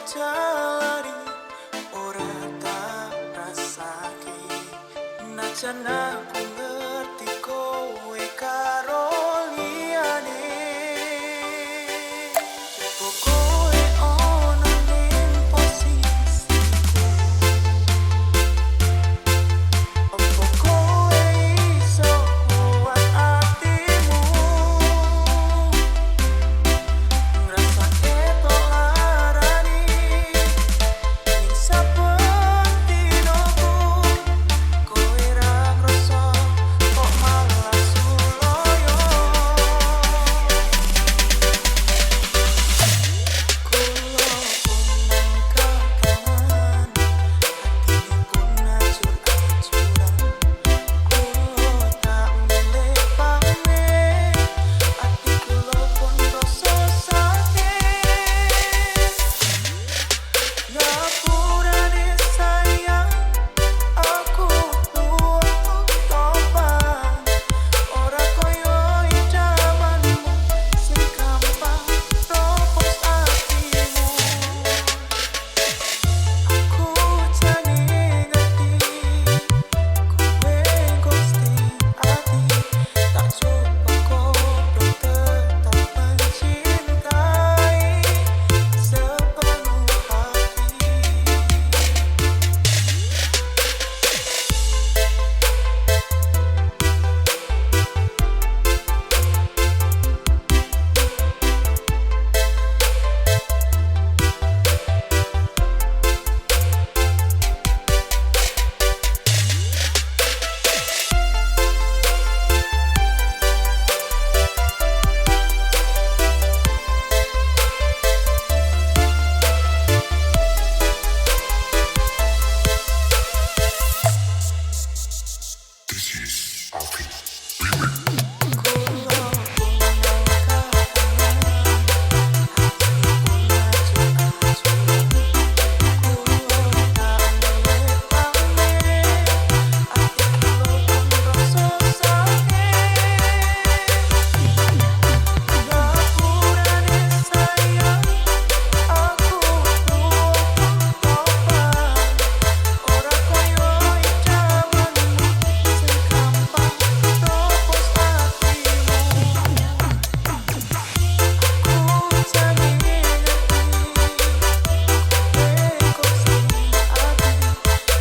jalari ora tak rasake. Najan aku ngerti kowe karo liyane, coba kowe ono ning posisiku. Opo kowe iso kuat atimu ngrasake tok larani ning saben dinoku kowe ra ngrasa kok malah suloyo. Kulo pun mung kakangan, atine pun acur-acuran. Kulo tak milih pamit, ati kulo pun rasa sakit. Ngapurane sayang, aku butuh tobat. Ora koyo idamanmu sing gampang ropos atimu. Aku jane ngerti kowe ghosting ati, tak coba goblok tetap mencintai sepenuh hati. This is Alfie Remix. Kulo pun mung kakangan, atine pun acur-acuran. Kulo tak milih pamit, ati kulo pun rasa sakit. Ngapurane sayang, aku butuh tobat. Ora koyo idamanmu sing gampang ropos atimu. Aku jane ngerti kowe ghosting ati,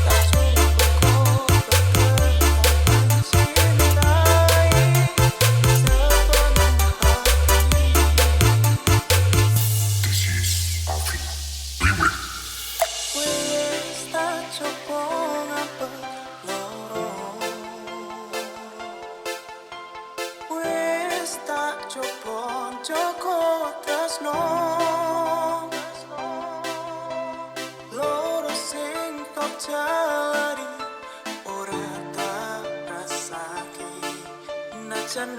tak coba goblok tetap mencintai sepenuh hati. This is Alfie Remix. Wis tak coba ngapet loro, wis tak coba njogo tresno. Loro sing tok jalari ora tak rasake. Najan